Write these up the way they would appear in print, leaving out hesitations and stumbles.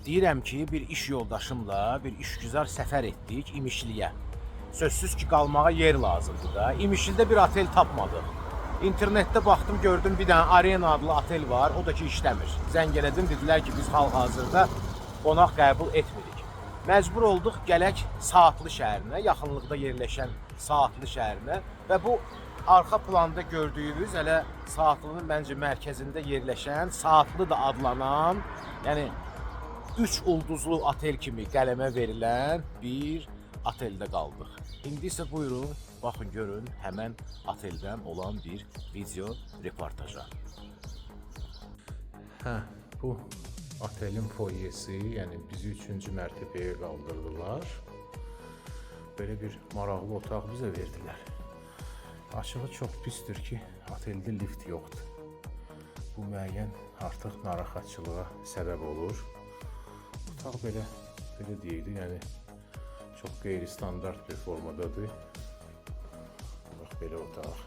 Deyirəm ki, bir iş yoldaşımla bir işgüzar səfər etdik İmişliyə. Sözsüz ki, qalmağa yer lazımdır da. İmişlidə bir otel tapmadıq. İnternetdə baxdım, gördüm bir dənə Arena adlı otel var, o da ki işləmir. Zəng elədim, dedilər ki, biz hal-hazırda qonaq qəbul etmirik. Məcbur olduq gələk Saatlı şəhərinə, yaxınlıqda yerləşən Saatlı şəhərinə və bu arxa planda gördüyünüz elə Saatlının məncə mərkəzində yerləşən, Saatlı da adlanan, yəni 3 ulduzlu otel kimi qələmə verilən bir oteldə qaldıq. İndi isə buyurun, baxın görün həmən oteldən olan bir video reportaja. Hə, bu otelin foyesi, yəni bizi 3-cü mərtəbəyə qaldırdılar. Belə bir maraqlı otaq bizə verdilər. Açığı çox pisdir ki, oteldə lift yoxdur. Bu müəyyən artıq narahatçılığa səbəb olur. Otaq belə deyildi, yəni çox qeyri-standart bir formadadır. Bax belə otaq.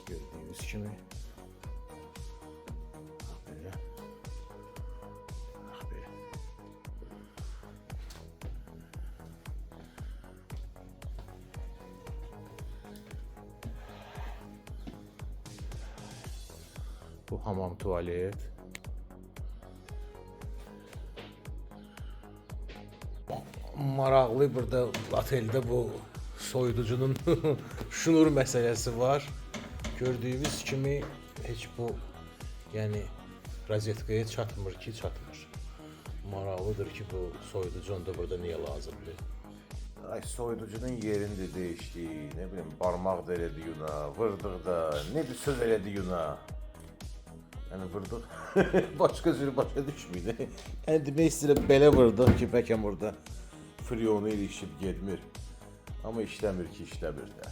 Gördüyünüz kimi. Bax belə. Bax belə. Bu hamam tualet. Maraqlı burada oteldə bu soyuducunun şnur məsələsi var. Gördüyünüz kimi heç bu yəni rozetkaya çatmır ki, çatmır. Maraqlıdır ki, bu soyuducu onda burada niyə lazımdır? Ay soyuducunun yerini də dəyişdi, nə bilim barmaq da elədi yuna, vırdıq da, nə bir söz elədi yuna. Yəni vırdıq, başqa cür başa düşmür. Yəni demək istəyirəm belə vırdıq ki, bəlkə burada freonu ilişib getmir. Amma işləmir ki, işləmir də.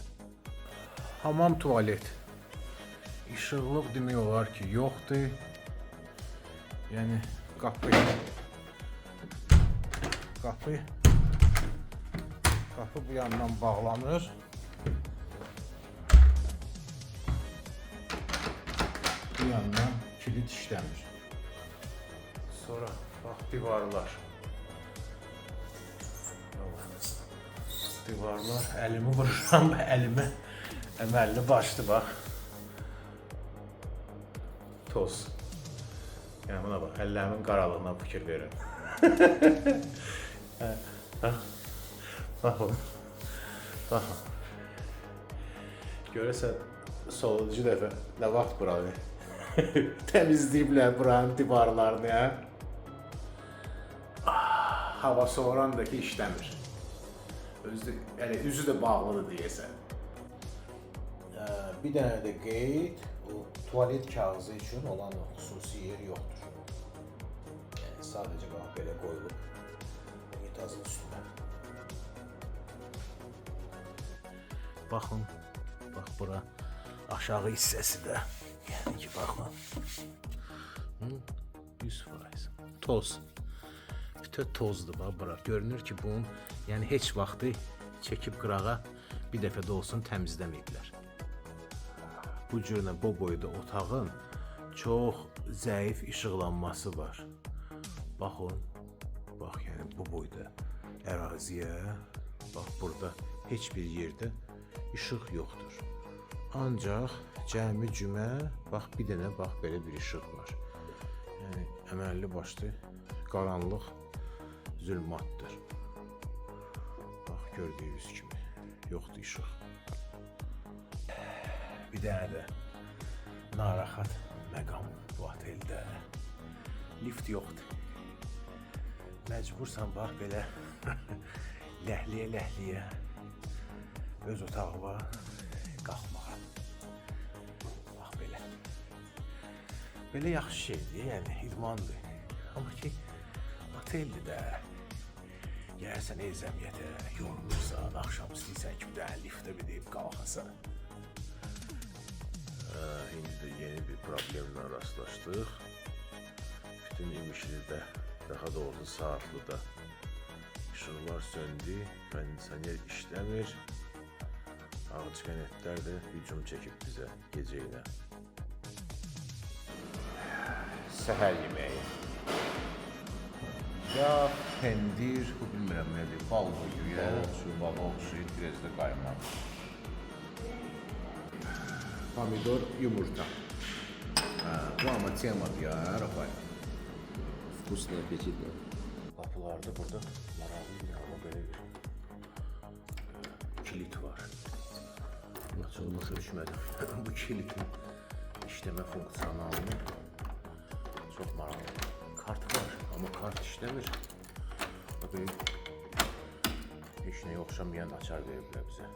Hamam tualet. İşıqlıq demək olar ki, yoxdur. Yəni qapı bu yandan bağlanır. Bu yandan kilit işləmir. Sonra bax divarlar. Divarlar əlimi vururam əlimə. Əməlli başlı bax. Toz. Yəni buna bax, əllərimin qaralığına fikir verin. Baxın. Baxın. Görəsən sonuncu dəfə nə vaxt buranı təmizləyiblər buranın divarlarını, hə? Ah, hava soğuran da ki işləmir. Özü, yəni üzü də bağlıdır deyəsən. Bir dənə də qeyd, o tualet kağızı üçün olan o xüsusi yer yoxdur. Yəni sadəcə bax belə qoyulub unitazın üstünə. Baxın, bax bura aşağı hissəsi də. Yəni ki, baxın. 100%. Toz. Bütöv tozdur bax bura. Görünür ki, bunun yəni heç vaxtı çəkib qırağa bir dəfə də olsun təmizləməyiblər. Bu cürlə bu boyda otağın çox zəif işıqlanması var. Baxın, bax yəni bu boyda əraziyə, bax burada heç bir yerdə işıq yoxdur. Ancaq cəmi cümə bax bir dənə bax belə bir işıq var. Yəni əməlli başlı qaranlıq zülmatdır. Bax gördüyünüz kimi yoxdur işıq. Bir dənə də narahat məqam bu oteldə. Lift yoxdur. Məcbursan bax belə ləhliyə-ləhliyə öz otağıma qalxmağa. Bax belə. Belə yaxşı şeydir, yəni idmandır. Amma ki oteldir də. Gəlsən ezəmiyyətə, yorulursan, axşam istəyirsən ki, bir dənə liftə minib qalxasan. İndi də yeni bir problemlə rastlaşdıq. Bütün İmişlidə, daha doğrusu Saatlıda işıqlar söndü, kondisioner işləmir. Ağcaqanadlar də hücum çəkib bizə gecə ilə. Səhər yeməyi. Yağ, pendir, bu bilmirəm nədir, bal bu güya. Bal oxşuyur, biraz da qaymaq. Pomidor, yumurta. Ha, bu amma temadır ya, Rafay. Вкусно, аппетитно. Qapılarda burada maraqlı bir amma belə bir Kilit var. Açılması başa düşmədim. Bu kilitin işləmə funksionalını çox maraqlı. Kart var, amma kart işləmir. Bax belə heç nəyə oxşamayan açar veriblər bizə.